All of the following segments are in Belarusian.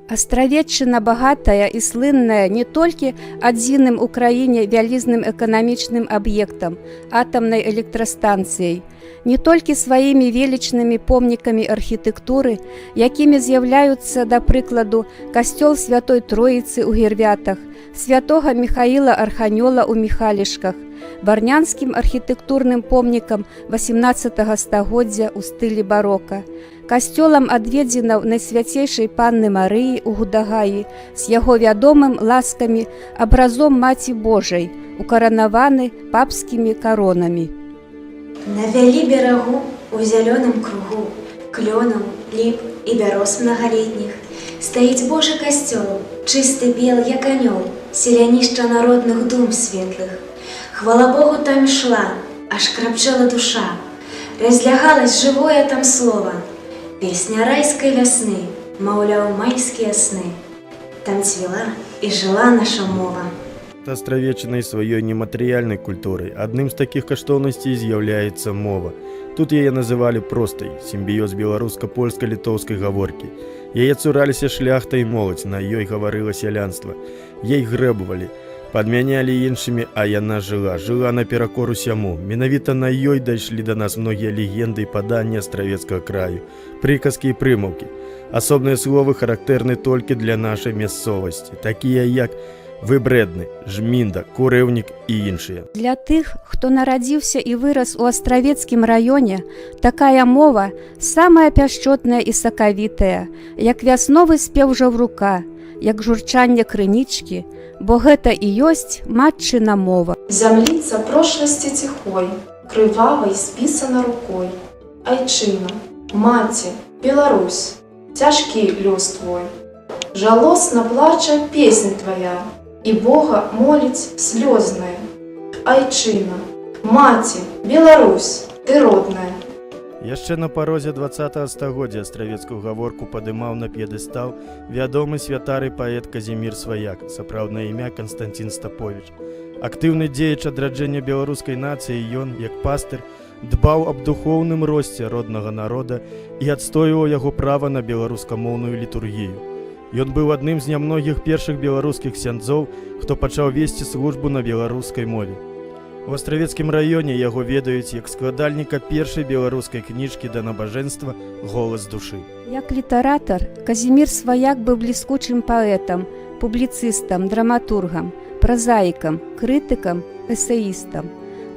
Астравеччына багатая і слынная не толькі адзіным у краіне вялізным эканамічным аб'ектам, атамнай электрастанцыяй, не толькі сваімі велічнымі помнікамі архітэктуры, якімі з'яўляюцца, да прыкладу, касцёл Святой Троіцы ў Гірвятах, Святога Міхаіла Арханёла ў Міхалішках, варнянскім архітэктурным помнікам 18 стагоддзя ў стылі барока, касцёлам адведзінаў Найсвяцейшай Панны Марыі ў Гудагаі з яго вядомым ласкамі абразом Маці Божай, укаранаваны папскімі каронамі. На вялі берагу у зялёным кругу клёнаў, ліп і бяроз мнагалетніх стаіць Божы касцёл, чысты бел, як анёл, селянішча народных дум светлых. Хвала Богу там ішла, аж крапчэла душа, разлягалось жывое там слова, песня райскай вясны, маўляў, майскія сны. Там цвіла і жыла наша мова. Астравеччынай сваёй нематэрыяльнай культурай. Адным з такіх каштоўнасцей з'яўляецца мова. Тут яе называлі простай, сімбіёз беларуска-польска-літоўскай гаворкі. Яе цураліся шляхта і моладзь, на ёй гаварыла сялянства. Ей грэбавалі, падмянялі іншымі, а яна жыла, жыла наперакор усяму. Менавіта на ёй дайшлі да нас многія легенды і паданні астравецкага краю, прыказкі і прымаўкі. Асобныя словы характэрны толькі для нашай мясцовасці, такія як выбрэдны, жмінда, курэўнік і іншыя. Для тых, хто нарадзіўся і вырас у Астравецкім раёне, такая мова самая пяшчотная і сакавітая, як вясновы спеў жаўрука, як журчанне крынічкі, бо гэта і ёсць матчына мова. Зямліца прошласці ціхой, крывавай спісана рукой. Айчына, маці, Беларусь, цяжкі лёс твой. Жалосна плача песня твоя, і Бога моліць слёзная. Айчына, маці, Беларусь, ты родная. Яшчэ на парозе 20 стагоддзя астравецкую гаворку падымаў на п'едэстал вядомы святар і паэт Казімір Сваяк, сапраўднае імя Канстанцін Стаповіч. Актыўны дзеяч адраджэння беларускай нацыі, ён, як пастыр, дбаў аб духоўным росце роднага народа і адстойваў яго права на беларускамоўную літургію. Ён быў адным з нямногіх першых беларускіх ксяндзоў, хто пачаў весці службу на беларускай мове. У Астравецкім раёне яго ведаюць як складальніка першай беларускай кніжкі да набажэнства «Голас душы». Як літаратар Казімір Сваяк быў бліскучым паэтам, публіцыстам, драматургам, празаікам, крытыкам, эсеістам.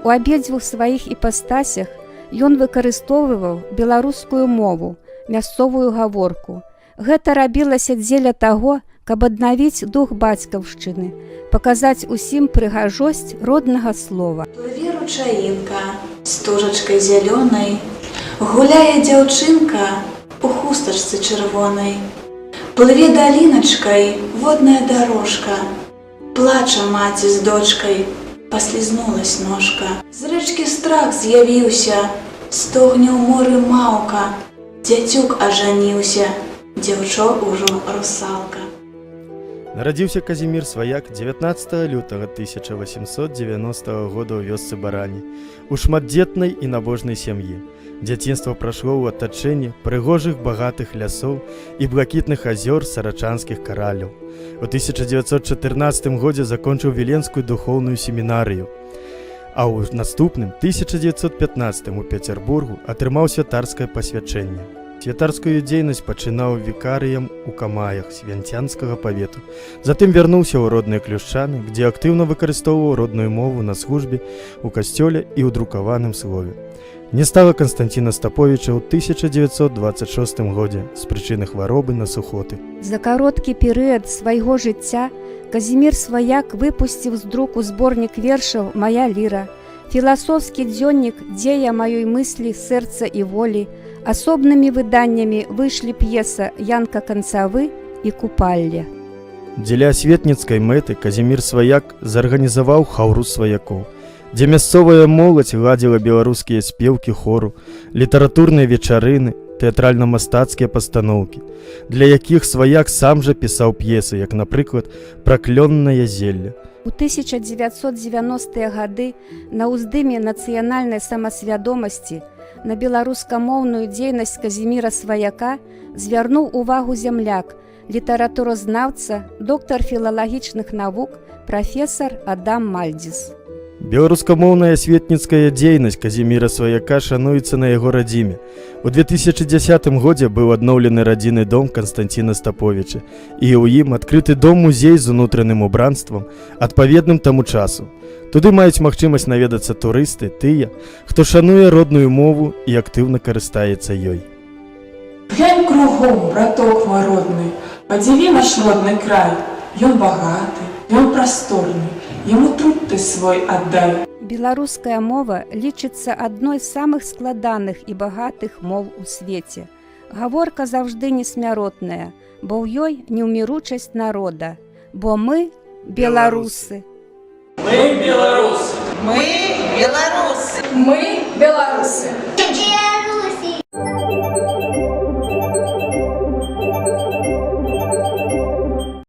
У абедзвюх сваіх іпастасях ён выкарыстоўваў беларускую мову, мясцовую гаворку. Гэта рабілася дзеля таго, каб аднавіць дух бацькаўшчыны, паказаць усім прыгажосць роднага слова. Плыве ручаінка стужачкай зялёнай, гуляе дзяўчынка у хустачцы чырвонай. Плыве даліначкай водная дорожка, плача маці з дочкай, паслізнулась ножка. З рэчкі страх з'явіўся, стогне ў моры маўка, дзяцюк ажаніўся, дзяўчо ўжо русалка. Нарадзіўся Казімір Сваяк 19 лютага 1890 года ў вёсцы Барані, у шматдзетнай і набожнай сям'і. Дзяцінства прайшло ў атачэнні прыгожых багатых лясоў і блакітных азёр сарачанскіх караляў. У 1914 годзе закончыў Віленскую духоўную семінарыю. А ў наступным 1915 у Пецярбургу атрымаў святарскае пасвячэнне. Святарскую дзейнасць пачынаў вікарыем у Камаях Свянцянскага павету. Затым вярнуўся ў родныя Клюшчаны, дзе актыўна выкарыстоўваў родную мову на службе у касцёле і ў друкаваным слове. Не стала Канстанціна Стаповіча ў 1926 годзе з прычыны хваробы на сухоты. За кароткі перыяд свайго жыцця Казімір Сваяк выпусціў з друку зборнік вершаў «Мая ліра», філасофскі дзённік «Дзея маёй мыслі, сэрца і волі», асобнымі выданнямі выйшлі п'еса «Янка Канцавы» і «Купалле». Дзеля асветніцкай мэты Казімір Сваяк зарганізаваў хаўру сваякоў, дзе мясцовая моладзь ладзіла беларускія спеўкі хору, літаратурныя вечарыны, тэатральна-мастацкія пастаноўкі, для якіх Сваяк сам жа пісаў п'есы, як, напрыклад, «Праклённае зелле». У 1990-е гады на ўздыме нацыянальнай самасвядомасці на беларускамоўную дзейнасць Казіміра Сваяка звярнуў увагу зямляк, літаратуразнаўца, доктар філалагічных навук, прафесар Адам Мальдзіс. Беларускамоўная асветніцкая дзейнасць Казіміра Сваяка шануецца на яго радзіме. У 2010 годзе быў адноўлены радзіны дом Канстанціна Стаповіча, і ў ім адкрыты дом-музей з унутраным убранствам, адпаведным таму часу. Туды маюць магчымасць наведацца турысты, тыя, хто шануе родную мову і актыўна карыстаецца ёй. Глянь кругом, браток мой родны, падзіві наш родны край. Ён багаты, ён прасторны, яму труд ты свой аддай. Беларуская мова лічыцца адной з самых складаных і багатых моў у свеце. Гаворка заўжды несмяротная, бо ў ёй неўміручасць народа, бо мы беларусы. Мы беларусы. Мы беларусы. Мы беларусы. Чужие.